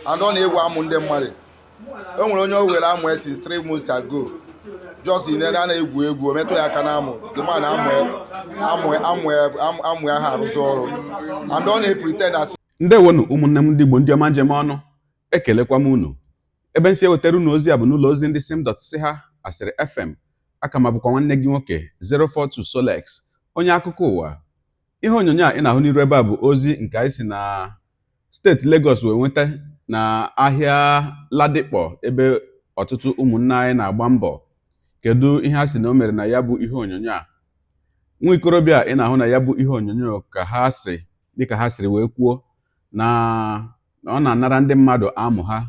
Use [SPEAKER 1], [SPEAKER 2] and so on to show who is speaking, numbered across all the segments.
[SPEAKER 1] And ọ na-ewu amụ ndị mmadụ. O nwere onye o were amụ since 3 months ago, just in a na-egwu egwu, o metụ ya aka na amụ. The man, amụ amụ amụ amụ ya ha arụzi ọrụ, and ọ na-epretend as
[SPEAKER 2] Ndewonu, ụmụnne m ndị Igbo, ndị ọma njem ọnụ. Ekelekwa m unu. Ebe nsi ewetara unu ozi a bụ n'ụlọ ozi ndị sim dot si ha asịrị FM. Aka ma bụkwa nwanne gị nwoke 042 Solex, onye akụkọ ụwa. Ihe onyonyo a ị na-ahụ n'iru ebe a bụ ozi nke anyị si na steeti Lagos wee nweta na ahịa Ladipo, ebe ọtụtụ ụmụnne anyị na-agba mbọ. Kedu ihe a sị na o mere na ya bụ ihe onyonyo a? Nwa ikorobịa ị na-ahụ na ya bụ ihe onyonyo, ka ha si dịka ha siri wee kwuo na ọ na-anara ndị mmadụ amụ ha,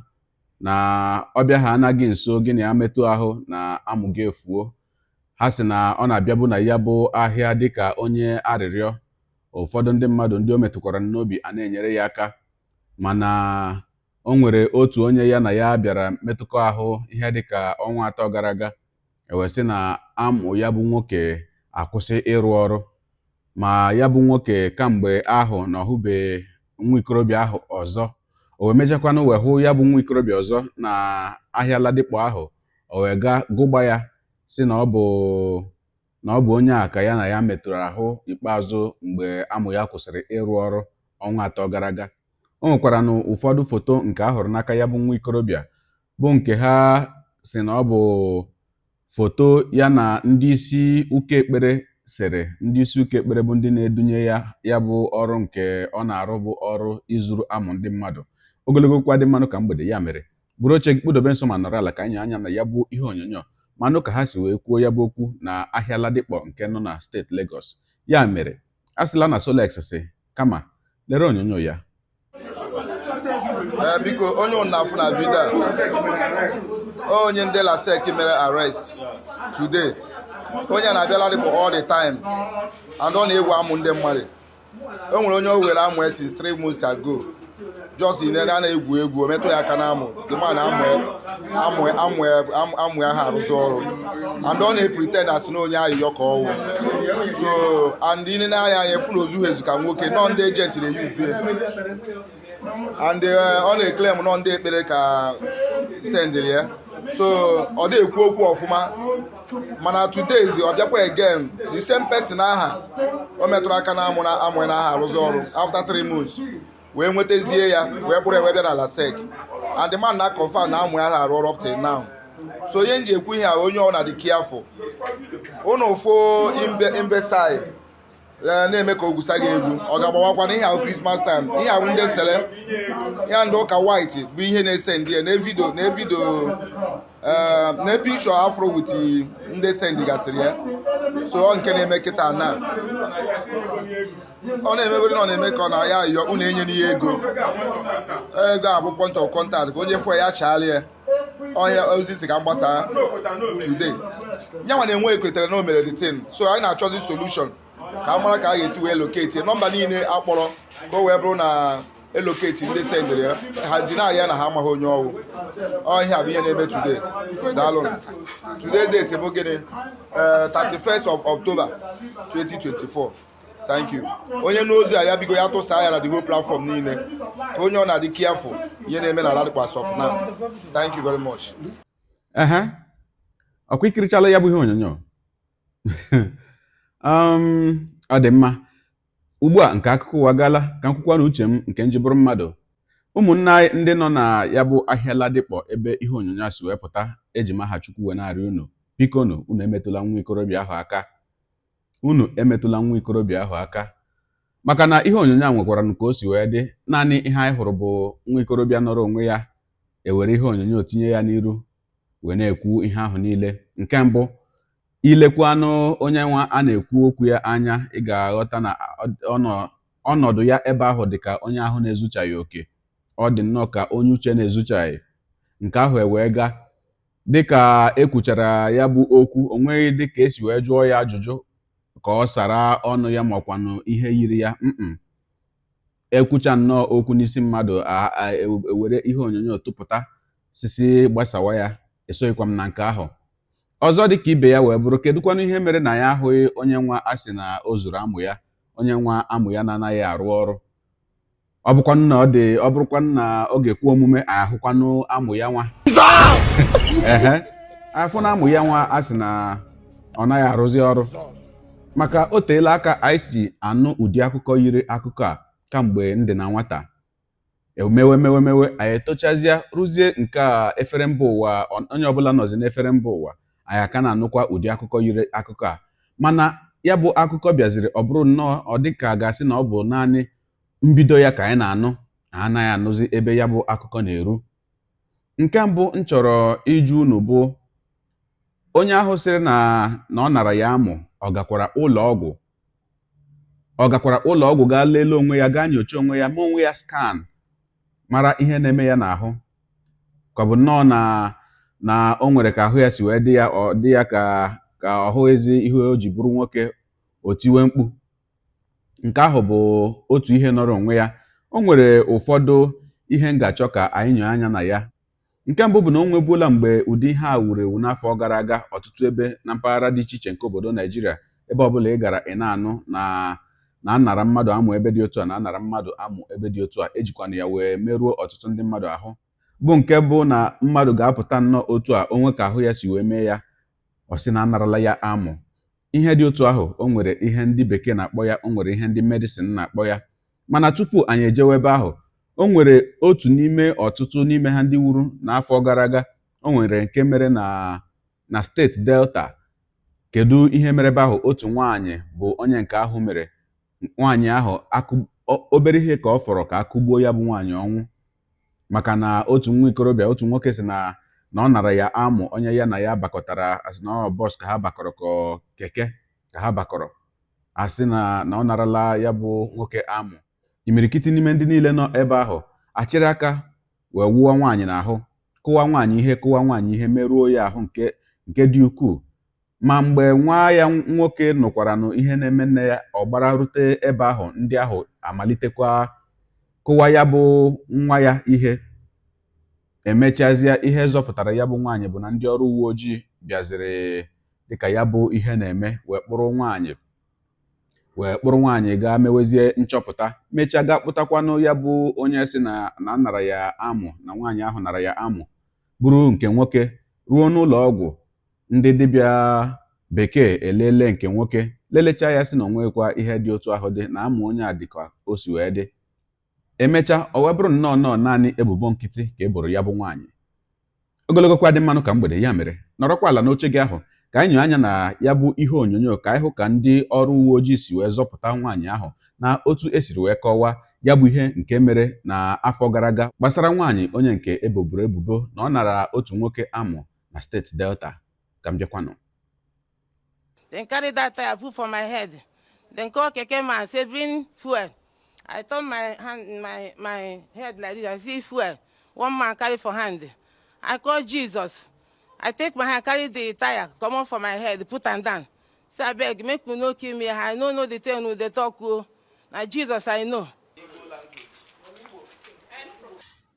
[SPEAKER 2] na ọbịa ha anaghị nso gị na ya metụ ahụ na amụ gị efuo. Ha sị na ọ na-abịabu na ya bụ ahịa dịka onye arịrịọ. Ụfọdụ ndị mmadụ ndị o metụkwara n'obi a na-enyere ya aka, mana o nwere otu onye ya na ya bịara metụkọ ahụ ihe dịka ọnwa 3 gara aga, ewee sị na amụ ya bụ nwoke akwụsị ịrụ ọrụ. Ma ya bụ nwoke, kamgbe ahụ na ọhụbe nwa ikorobịa ahụ ọzọ. O wee mechakwanụ wee hụ ya bụ nwa ikorobịa ọzọ na ahịa Ladipo ahụ. O wee gaa gụgba ya, si na ọ bụ onye a ka ya na ya metụrụ ahụ ikpeazụ mgbe amụ ya kwụsịrị ịrụ ọrụ ọnwa 3 gara aga. O nwekwara nụ ụfọdụ foto nke a hụrụ n'aka ya bụ nwa ikorobịa, bụ nke ha si na ọ bụ foto ya na ndị isi ụka ekpere sere. Ndị isi ụka ekpere bụ ndị na-edunye ya ya bụ ọrụ nke ọ na-arụ, bụ ọrụ izuru amụ ndị mmadụ. Ogologo okwu adị mmanụ ka mgbede. Ya mere, buru oche gị, kpụdobe nso ma nọrọ ala ka anyị anya na ya bụ ihe onyonyo, manụ ka ha si wee kwuo ya bụ okwu na ahịa Ladipo nke nọ na steeti Lagos. Ya mere, a sịla na Solex si kama lere onyonyo ya.
[SPEAKER 1] Ee, biko, onye unu na-afụ na video a, onye ndị LASIEC mere arrest today. Onye na-abịa Ladipo all the time, and ọ na-ewu amụ ndị mmadụ. O nwere onye o were amụ since 3 months ago, just in a na-egwu egwu, o metụ ya aka na amụ. The man, amụ amụ amụ amụ ya ha arụzi ọrụ, and ọ na-epretend as na onye ayịyọ ka ọwụ. So and ị na-anya anya fụ na ozughị ezu ka nwoke nọ. Ndị agent na-eyuzu ya, and ọ na-eclaim nọ ndị ekpere ka sendịrị ya. So ọ dị ekwu okwu ọfụma, mana today ọ bịakwa again, the same person aha o metụrụ aka na amụ na amụ na aha arụzi ọrụ after 3 months, wee nwetazie ya, wee kpụrụ ya wee bịa na LASIEC, and the man na confirm na amụ ya arụ ọrụ up till now. So onye m ji ekwu ihe a, onye ọ na dị careful. Unu fụ imbecile na-eme ka ogwusa gị egwu, ọ ga-agbawakwa na ihe ahụ Christmas time. Ihe ahụ ndị sele ya, ndị ụka white bụ ihe na-ese ndị ya na video, na video, na picture afro with ndị send gasịrị ya. So ọ nke na-eme kịta na ọ na-emebere na ọ na-eme ka ọ na-ya ayọ unu enye n'ihe ego. Ego a bụ point of contact ka onye fụọ ya chaala ya ọhịa. Ozi si ka m gbasaa today, nyanwa na-enwe ekwetere na o mere the thing. So anyị na-achọzi solution ka a mara ka a ga-esi wee locate nọmba niile akpọrọ, ka o wee bụrụ na elocate ndị sendịrị ya. Ha ji na ya na ha amaghị onye ọwụ. Ọhịa bụ ihe na-eme today. Daalụ. Today date bụ gịnị? 31st of October 2024. Thank you. Onye n'ozi a ya, bigo, ya tụsaa ya na the whole platform niile, ka onye ọ na-adị careful ihe na-eme na Ladipo as of now. Thank you very much.
[SPEAKER 2] Ehe, ọkwa ikirichala ya bụ ihe onyonyo. Ọ dị mma. Ugbu a nke akụkọ ụwa gaala, ka m kwukwa na uche m nke nji bụrụ mmadụ. Ụmụnne anyị ndị nọ na ya bụ ahịa Ladipo, ebe ihe onyonyo a si wee pụta, eji m aha Chukwu wee na-arịọ unu, bikonu, unu emetụla nwa ikorobịa ahụ aka. Unu emetụla nwa ikorobịa ahụ aka, maka na ihe onyonyo a nwekwara ka o si wee dị. Naanị ihe anyị hụrụ bụ nwa ikorobịa nọrọ onwe ya, ewere ihe onyonyo tinye ya n'iru wee na-ekwu ihe ahụ niile. Nke mbụ, ilekwa anụ onye nwa a na-ekwu okwu ya anya, ị ga-aghọta na ọnọdụ ya ebe ahụ dị ka onye ahụ na-ezuchaghị oke. Ọ dị nnọọ ka onye uche na-ezuchaghị. Nke ahụ ewee gaa dịka ekwuchara ya bụ okwu, o nweghị dịka esi wee jụọ ya ajụjụ ka ọ sara ọnụ ya makwanụ ihe yiri ya. Ekwucha nnọọ okwu n'isi mmadụ, ewere ihe onyonyo tụpụta sisi gbasawa ya. Esoghịkwa m na nke ahụ. Ọzọ dị ka ibe ya wee bụrụ, kedụkwanụ ihe mere na ya ahụghị onye nwa a sị na o zuru amụ ya, onye nwa amụ ya na-anaghị arụ ọrụ? Ọ bụkwanụ na ọ dị, ọ bụrụkwanụ na ọ ga-ekwe omume, ahụkwanụ amụ ya nwa. Ehe, afụ na amụ ya nwa a sị na ọ naghị arụzi ọrụ, maka o teela aka anyị si anụ ụdị akụkọ yiri akụkọ a kamgbe ndị na nwata emewe mewe mewe. Anyị etochazie rụzie nke a efere mba ụwa, onye ọbụla nọzi n'efere mba ụwa, anyị aka na-anụkwa ụdị akụkọ yiri akụkọ a. Mana ya bụ akụkọ bịaziri ọ bụrụ nnọọ ọ dị ka a ga-asị na ọ bụ naanị mbido ya ka anyị na-anụ, na anaghị anụzi ebe ya bụ akụkọ na-eru. Nke mbụ m chọrọ ịjụ unu bụ, onye ahụ sịrị na ọ nara ya amụ, ọ gakwara ụlọ ọgwụ? Ọ gakwara ụlọ ọgwụ gaa lelee onwe ya, gaa nyochaa onwe ya, mee onwe ya scan, mara ihe na-eme ya n'ahụ? Ka ọ bụ nnọọ na o nwere ka ahụ ya si wee dị ya, ọ dị ya ka ọ hụghịzi ihe o ji bụrụ nwoke, o tiwe mkpu? Nke ahụ bụ otu ihe nọrọ onwe ya. O nwere ụfọdụ ihe m ga-achọ ka anyị nyoo anya na ya. Nke mbụ bụ na o nwebuola mgbe ụdị ihe a wuru ewu n'afọ gara aga, ọtụtụ ebe na mpaghara dị iche iche nke obodo Naijiria. Ebe ọbụla ị gara, ị na-anụ na anara mmadụ amụ ebe dị otu a, na anara mmadụ amụ ebe dị otu a, ejikwana ya wee merụọ ọtụtụ ndị mmadụ ahụ, bụ nke bụ na mmadụ ga-apụta nnọọ otu a onwe ka ahụ ya si wee mee ya, ọ sị na anarala ya amụ. Ihe dị otu ahụ, o nwere ihe ndị bekee na-akpọ ya, o nwere ihe ndị medicine na-akpọ ya. Mana tupu anyị ejewe ebe ahụ, o nwere otu n'ime ọtụtụ n'ime ha ndị wuru n'afọ gara aga. O nwere nke mere na steeti Delta. Kedu ihe mere ebe ahụ? Otu nwaanyị bụ onye nke ahụ mere. Nwaanyị ahụ, obere ihe ka ọ fọrọ ka akụgbuo ya bụ nwaanyị ọnwụ, maka na otu nwa ikorobịa, otu nwoke si na ọ nara ya amụ, onye ya na ya bakọtara, asị na ọ bus ka ha bakọrọ, ka keke ka ha bakọrọ, asị na ọ narala ya bụ nwoke amụ. Imirikiti n'ime ndị niile nọ ebe ahụ achịrị aka wee wụọ nwaanyị n'ahụ, kụwa nwaanyị ihe, kụwa nwaanyị ihe, merụọ ya ahụ nke dị ukwuu. Ma mgbe nwa ya nwoke nụkwaranụ ihe na-eme nne ya, ọ gbara rute ebe ahụ, ndị ahụ amalitekwa kụwa ya bụ nwa ya ihe. Emechazie, ihe zọpụtara ya bụ nwaanyị bụ na ndị ọrụ uwe ojii bịaziri dịka ya bụ ihe na-eme, wee kpụrụ nwaanyị gaa mewezie nchọpụta, mechaa gaa kpụtakwanụ ya bụ onye si na nara ya amụ, na nwaanyị ahụ nara ya amụ, bụrụ nke nwoke ruo n'ụlọ ọgwụ. Ndị dibịa bekee elele nke nwoke, lelechaa ya, sị na onwekwa ihe dị otu ahụ dị na amụ onye a dịka o si wee dị. Emechaa, ọ wee bụrụ nnọọ nnọọ naanị ebubo nkịtị ka e boro ya bụ nwaanyị. Ogologo kwa dị mmanụ ka mgbede ya mere, nọrọkwa ala n'oche gị ahụ ka anyị nyoo anya na ya bụ ihe onyonyo, ka anyị hụ ka ndị ọrụ uwe ojii si wee zọpụta nwaanyị ahụ na otu esiri wee kọwaa ya bụ ihe nke mere na afọ gara aga gbasara nwaanyị onye nke eboburu ebubo na ọ nara otu nwoke amụ na steeti Delta. Ka m bịakwanụ.
[SPEAKER 3] Then carry that tire put for my head. Then call keke man, say bring fuel. I turn my hand, my head like this. I see fuel. One man carry for hand. I call Jesus. I take my hand, carry the tire, come on for my head, put am down. Say abeg, make you no kill me. I no know the thing we dey talk o. Na Jesus I know.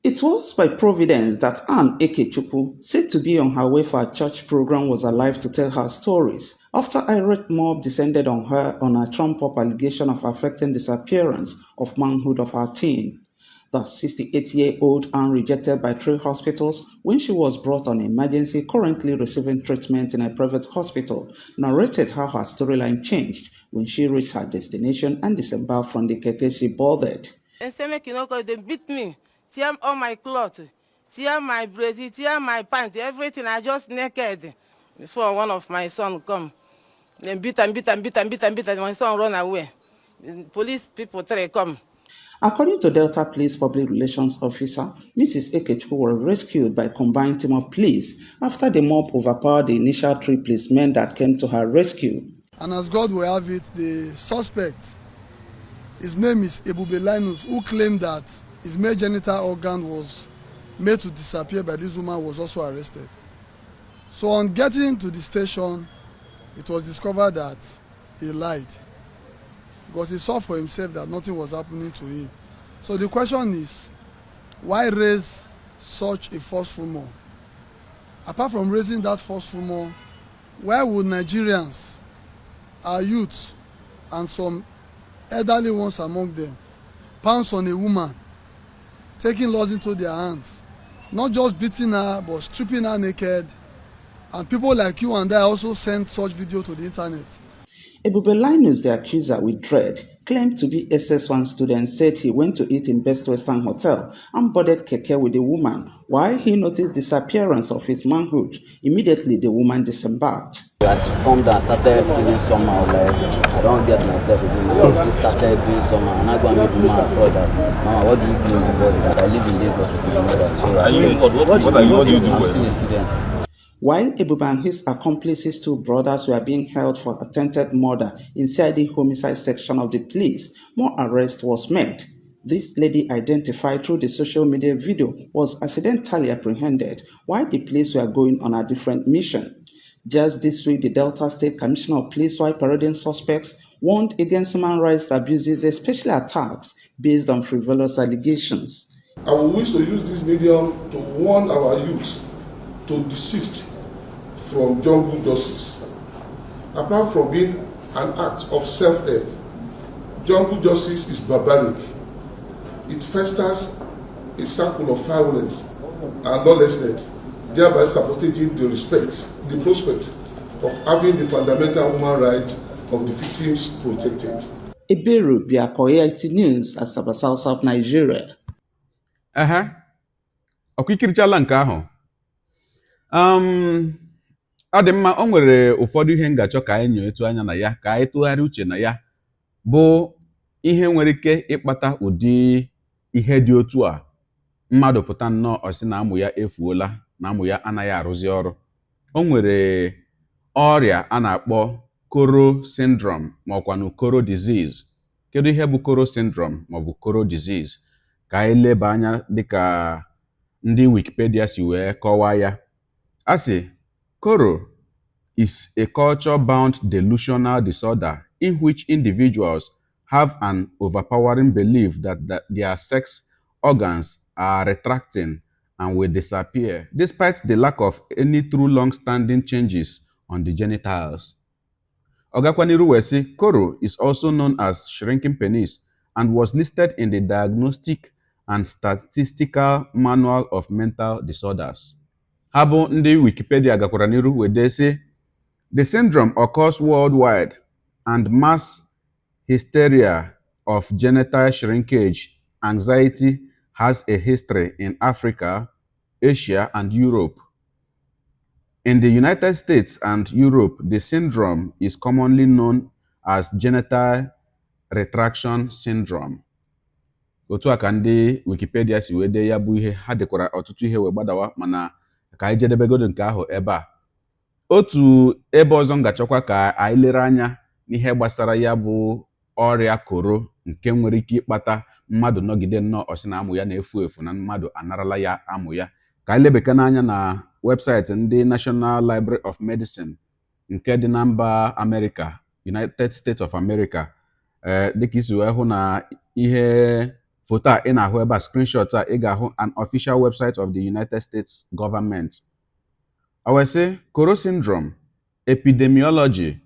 [SPEAKER 4] It was by providence that Anne Ekechukwu, said to be on her way for a church program, was alive to tell her stories after irate mob descended on her on a trump-up allegation of affecting disappearance of manhood of her teen. The 68-year-old Anne, rejected by three hospitals when she was brought on emergency, currently receiving treatment in a private hospital, narrated how her storyline changed when she reached her destination and disembarked from the keke she boarded.
[SPEAKER 3] Dem say make you no come. Dem beat me, tear all my cloth, tear my brazier, tear my pant, everything. I just naked. Before one of my son come, dem beat am, beat am, beat am, beat am, beat am. My son run away. The police people try come.
[SPEAKER 4] According to Delta Police Public Relations Officer, Mrs. Ekechukwu was rescued by combined team of police after the mob overpowered the initial three policemen that came to her rescue.
[SPEAKER 5] And as God will have it, the suspect, his name is Ebube Linus, who claimed that his male genital organ was made to disappear by this woman, was also arrested. So on getting to the station, it was discovered that he lied, because he saw for himself that nothing was happening to him. So the question is, why raise such a false rumor? Apart from raising that false rumor, why would Nigerians, our youths, and some elderly ones among them, pounce on a woman taking laws into their hands, not just beating her, but stripping her naked. And people like you and I also sent such video to the internet.
[SPEAKER 4] Ebube Linus, the accuser with dread, claimed to be SS1 student, said he went to eat in Best Western Hotel and boarded keke with a woman while he noticed disappearance of his manhood. Immediately, the woman disembarked.
[SPEAKER 6] As she come down, I started feeling somehow, like I don't get myself again. My body started doing somehow, and I go and meet the woman and tell that, "Mama, what do you do in my body?" That I live in Lagos with my mother. So
[SPEAKER 7] Are you what do you do
[SPEAKER 6] I'm
[SPEAKER 7] for
[SPEAKER 6] still a student.
[SPEAKER 4] While Ebube and his accomplices, two brothers, were being held for attempted murder inside the homicide section of the police, more arrest was made. This lady, identified through the social media video, was accidentally apprehended while the police were going on a different mission. Just this week, the Delta State Commissioner of Police, while parading suspects, warned against human rights abuses, especially attacks based on frivolous allegations.
[SPEAKER 7] I will wish to use this medium to warn our youth to desist from jungle justice. Apart from being an act of self-help, jungle justice is barbaric. It festers a circle of violence and lawlessness, thereby sabotaging the prospect of having the fundamental human rights of the victims protected.
[SPEAKER 4] Eberu Biako, AIT News, Asaba, South South Nigeria.
[SPEAKER 2] Ehe, ọkwa ikirichala nke ahụ. Ọ dị mma. O nwere ụfọdụ ihe m ga-achọ ka anyị nyoo anya na ya, ka anyị tụgharịa uche na ya, bụ ihe nwere ike ịkpata ụdị ihe dị otu a. Mmadụ pụta nnọọ, ọ sị na amụ ya efuola, na amụ ya anaghị arụzi ọrụ. O nwere ọrịa a na-akpọ Koro syndrome, ma ọkwanụ Koro disease. Kedu ihe bụ Koro syndrome maọbụ Koro disease? Ka anyị leba anya dịka ndị Wikipedia si wee kọwaa ya. A sị, Koro is a culture-bound delusional disorder in which individuals have an overpowering belief that their sex organs are retracting and will disappear, despite the lack of any true long-standing changes on the genitals. Ọ gakwa wee sị, Koro is also known as shrinking penis and was listed in the Diagnostic and Statistical Manual of Mental Disorders. Ha bụ ndị Wikipedia gakwara n'iru wee dee sị, the syndrome occurs worldwide and mass hysteria of genital shrinkage anxiety has a history in Africa, Asia, and Europe. In the United States and Europe, the syndrome is commonly known as genital retraction syndrome. Otu a ka ndị Wikipedia si wee dee ya bụ ihe. Ha dekwara ọtụtụ ihe wee gbadawa, mana ka anyị jedebegodo nke ahụ ebe a. Otu ebe ọzọ m ga-achọkwa ka anyị lere anya n'ihe gbasara ya bụ ọrịa koro, nke nwere ike ịkpata mmadụ nọgide nnọọ, ọsị na amụ ya na-efu efu, na mmadụ anarala ya amụ ya, ka anyị lebeka n'anya na webụsaịtị ndị National Library of Medicine nke dị na mba Amerịka, United States of America. Ee, dịka isi wee hụ na ihe foto a ị na-ahụ ebe a, screenshot a, ị ga-ahụ an official website of the United States government. O wee sị, Koro syndrome, epidemiology,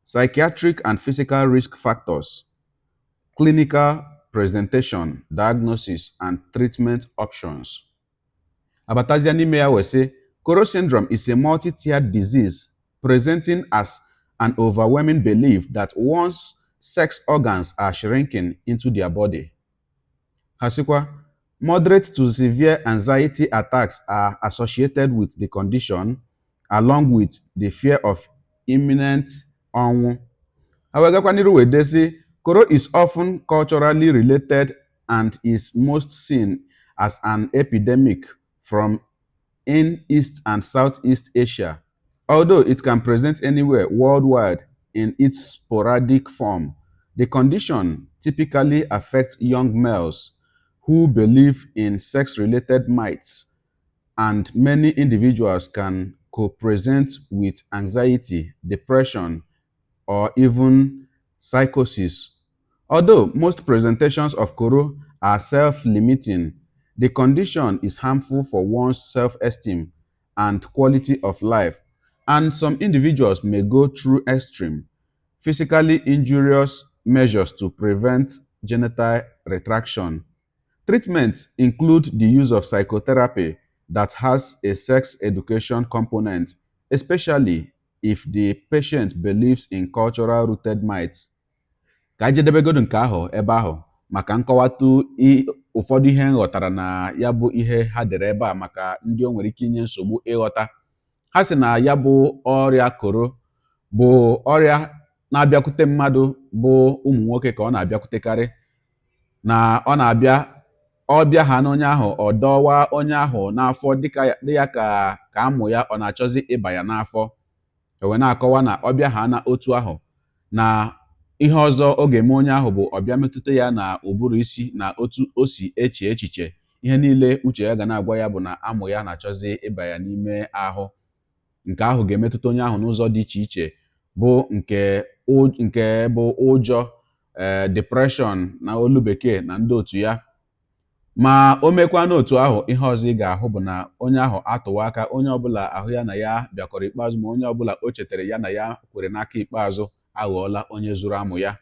[SPEAKER 2] psychiatric and physical risk factors, clinical presentation, diagnosis and treatment options. Abatazia n'ime ya wee sị, Koro syndrome is a multi-tiered disease presenting as an overwhelming belief that one's sex organs are shrinking into their body. Ha sịkwa, moderate to severe anxiety attacks are associated with the condition, along with the fear of imminent ọnwụ. Ha wee gakwa n'iru wee dee sị, Koro is often culturally related and is most seen as an epidemic from in East and Southeast Asia, although it can present anywhere worldwide in its sporadic form. The condition typically affects young males who believe in sex-related myths, and many individuals can co-present with anxiety, depression, or even psychosis. Although most presentations of Koro are self-limiting, the condition is harmful for one's self-esteem and quality of life, and some individuals may go through extreme, physically injurious measures to prevent genital retraction. Treatments include the use of psychotherapy that has a sex education component, especially if the patient believes in cultural rooted myths. Ka anyị jedebegodu nke ahụ ebe ahụ maka nkọwatụ ụfọdụ ihe m ghọtara na ya bụ ihe ha dere ebe a, maka ndị o nwere ike inye nsogbu ịghọta. Ha sị na ya bụ ọrịa koro bụ ọrịa na-abịakwute mmadụ bụ ụmụ nwoke ka ọ na-abịakwutekarị, na ọ na-abịa ọbịa ha na onye ahụ, ọ dọwa onye ahụ n'afọ dịka dị ya ka amụ ya ọ na-achọzi ịba ya n'afọ. Ewe na-akọwa na ọbịa ha na otu ahụ, na ihe ọzọ ọ ga-eme onye ahụ bụ ọbịa metụta ya na ụbụrụ isi na otu o si eche echiche. Ihe niile uche ya ga na-agwa ya bụ na amụ ya na-achọzi ịba ya n'ime ahụ. Nke ahụ ga-emetụta onye ahụ n'ụzọ dị iche iche, bụ nke bụ ụjọ, ee, depression na olu bekee, na ndị otu ya. Ma o mekwa n'otu ahụ, ihe ọzọ ị ga-ahụ bụ na onye ahụ atụwa aka onye ọbụla ahụ ya na ya bịakọrọ ikpeazụ, ma onye ọbụla o chetara ya na ya kwere n'aka ikpeazụ aghọọla onye zuru amụ ya.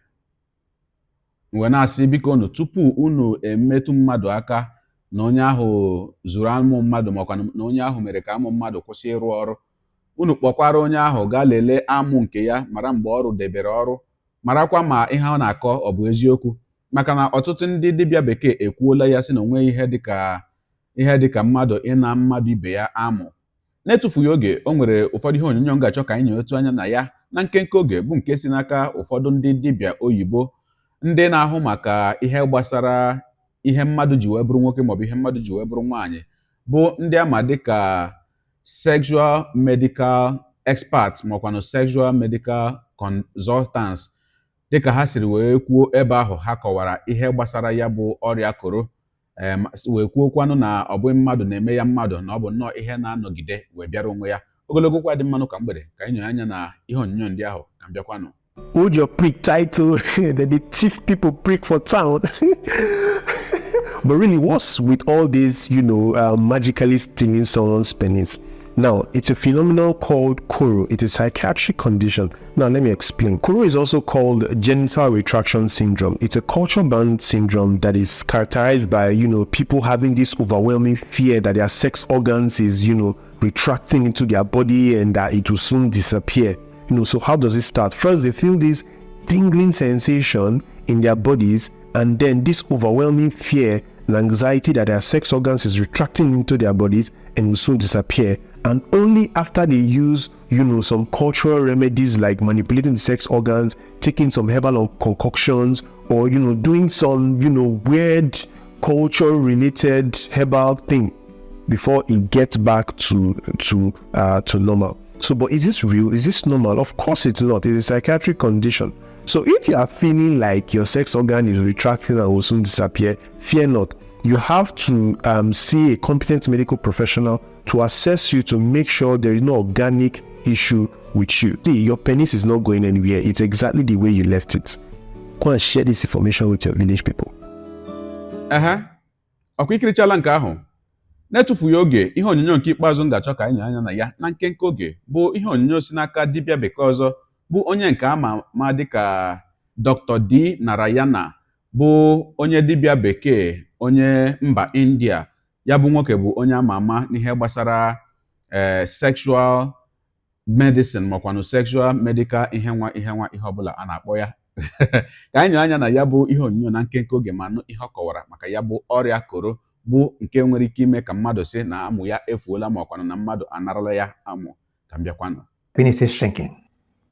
[SPEAKER 2] Wee na-asị, biko unu, tupu unu emetụ mmadụ aka na onye ahụ zuru amụ mmadụ, makwa na onye ahụ mere ka amụ mmadụ kwụsị ịrụ ọrụ, unu kpọkwara onye ahụ gaa lelee amụ nke ya, mara mgbe ọrụ debere ọrụ, marakwa ma ihe ọ na-akọ ọ bụ eziokwu, maka na ọtụtụ ndị dibịa bekee ekwuola ya sị na onweghị ihe dịka mmadụ ịna mmadụ ibe ya amụ. Na-etufughị oge, o nwere ụfọdụ ihe onyonyo m ga-achọ ka anyị nye otu anya na ya na nkenke oge, bụ nke si n'aka ụfọdụ ndị dibịa oyibo, ndị na-ahụ maka ihe gbasara ihe mmadụ ji wee bụrụ nwoke maọbụ ihe mmadụ ji wee bụrụ nwaanyị, bụ ndị ama dịka sexual medical experts maọkwanụ sexual medical consultants. Dịka ha siri wee kwuo ebe ahụ, ha kọwara ihe gbasara ya bụ ọrịa koro, wee kwuokwanụ na ọ bụghị mmadụ na-eme ya mmadụ, na ọ bụ nnọọ ihe na-anọgide wee bịara onwe ya. Ogologo kwa dị mmanụ ka mgbede ka anyị nyonye anya na ihe onyonyo ndị ahụ ka m bịakwanụ.
[SPEAKER 8] Hold your prick tight oh, then they thief people prick for town. But really, what's with all this, magically stealing someone's penis? Now, it's a phenomenon called Koro. It is a psychiatric condition. Now, let me explain. Koro is also called genital retraction syndrome. It's a culture-bound syndrome that is characterized by, people having this overwhelming fear that their sex organs is, retracting into their body and that it will soon disappear. So how does it start? First, they feel this tingling sensation in their bodies, and then this overwhelming fear and anxiety that their sex organs is retracting into their bodies and will soon disappear. And only after they use, some cultural remedies like manipulating the sex organs, taking some herbal concoctions, or doing some, weird culture related herbal thing before it gets back to normal. So, but is this real? Is this normal? Of course it's not. It's a psychiatric condition. So if you are feeling like your sex organ is retracting and will soon disappear, fear not. You have to see a competent medical professional to assess you to make sure there is no organic issue with you. See, your penis is not going anywhere. It's exactly the way you left it. Go and share this information with your village people.
[SPEAKER 2] Ehe, ọkwa ikirichala nke ahụ. Na-etufughị oge, ihe onyonyo nke ikpeazụ m ga-achọ ka anyị nye anya na ya na nkenke oge bụ ihe onyonyo si n'aka dibịa bekee ọzọ, bụ onye nke ama ama dịka Dr. D. Narayana, bụ onye dibịa bekee onye mba India. Ya bụ nwoke bụ onye ama ama n'ihe gbasara ee sexual medicine makwanụ sexual medical ihe nwa ihe nwa ihe ọbụla a na-akpọ ya. Ka anyị nye anya na ya bụ ihe onyonyo na nkenke oge ma nụ ihe ọ kọwara maka ya bụ ọrịa koro, bụ nke nwere ike ime ka mmadụ sị na amụ ya efuola ma ọkwanụ na mmadụ anarala ya amụ. Ka m bịakwanụ.
[SPEAKER 9] Penis is shrinking.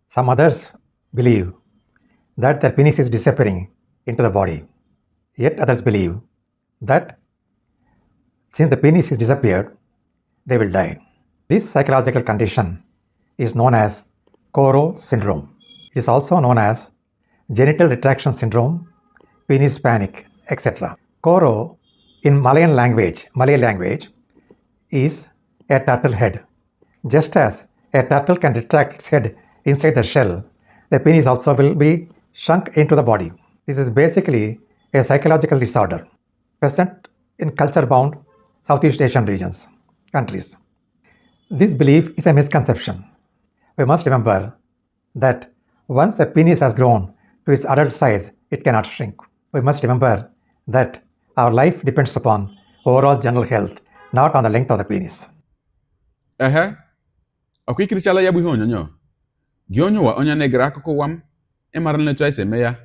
[SPEAKER 9] Some others believe that their penis is disappearing into the body. Yet others believe that since the penis is disappeared, they will die. This psychological condition is known as Koro syndrome. It is also known as genital retraction syndrome, penis panic, etc. Koro in Malay language is a turtle head. Just as a turtle can retract its head inside the shell, the penis also will be shrunk into the body. This is basically a psychological disorder present in culture bound Southeast Asian regions, countries. This belief is a misconception. We must remember that once a penis has grown to its adult size, it cannot shrink. We must remember that Our life depends upon overall general health, not on the length of the penis.
[SPEAKER 2] Ehe, ọkwa ikirichala ya bụ ihe onyonyo gị, onye ụwa, onye na-egere akụkọ ụwa m. Ịmara na etu anyị si eme ya,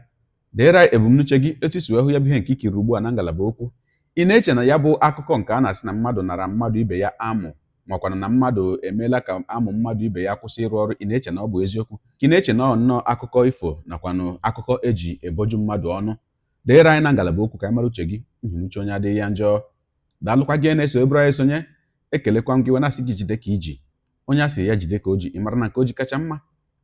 [SPEAKER 2] deere anyị ebumnuche gị, etu isi wee hụ ya bụ ihe nke ikiri ugbu a na ngalaba okwu. Ị na-eche na ya bụ akụkọ nke a na-asị na mmadụ nara mmadụ ibe ya amụ, makwana na mmadụ emeela ka amụ mmadụ ibe ya kwụsị ịrụ ọrụ, ị na-eche na ọ bụ eziokwu, ka ị na-eche na ọ nnọọ akụkọ ifo nakwanụ akụkọ eji eboju mmadụ ọnụ? Deere anyị na ngalaba okwu ka anyị mara uche gị, n'ihi na uche onye adịghị ya njọ. Daalụkwa gị na-eso eburu anyị sonye. Ekelekwa m gị wee na-asị gị jide ka iji. Onye a sị ya jide ka o ji, ị mara na nke o ji kacha mma.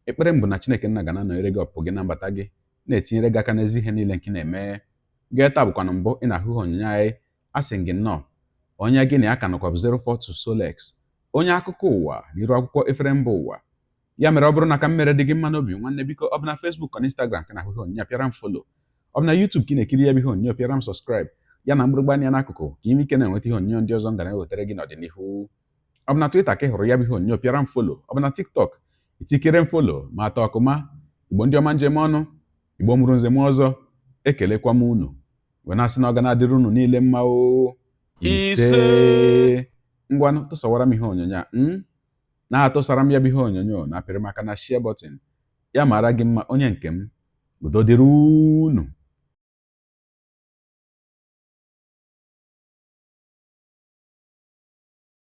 [SPEAKER 2] Ekpere m bụ na Chineke nna ga na-anọnyere gị, ọpụpụ gị na mbata gị, na-etinyere gị aka n'ezi ihe niile nke ị na-eme. Gee taa bụkwanụ mbụ ị na-ahụ ihe onyonyo anyị, a sị gị nnọọ. Onye gị na ya ka nọkwa bụ 042 Solex, onye akụkọ ụwa n'iru akwụkwọ efere mba ụwa. Ya mere, ọ bụrụ na ka m mere dị gị mma n'obi, nwanne, biko, ọ bụ na Facebook na Instagram ka na-ahụ ihe onyonyo, pịara m follow. Ọ bụ na YouTube ka ị na-ekiri ya bụ ihe onyonyo, pịara m subscribe, ya na mgbịrịgba anya n'akụkụ, ka ime ike na-enweta ihe onyonyo ndị ọzọ m ga na-ewetara gị n'ọdịnihu. Ọ bụ na Twitter ka ị hụrụ ya bụ ihe onyonyo, pịara m follow. Ọ bụ na TikTok, itikere m follow. Ma atọ ọkụma, Igbo ndị ọma, njem ọnụ, Igbo mụrụ nze m ọzọ, ekelekwa m unu wee na-asị na ọ ga na-adịrị unu niile mma o. Ise. Ngwanụ, tụsawara m ihe onyonyo a m na-atụsara m ya bụ ihe onyonyo na apịrị maka na share button. Ya mara gị mma, onye nke m. Udo dịrị unu.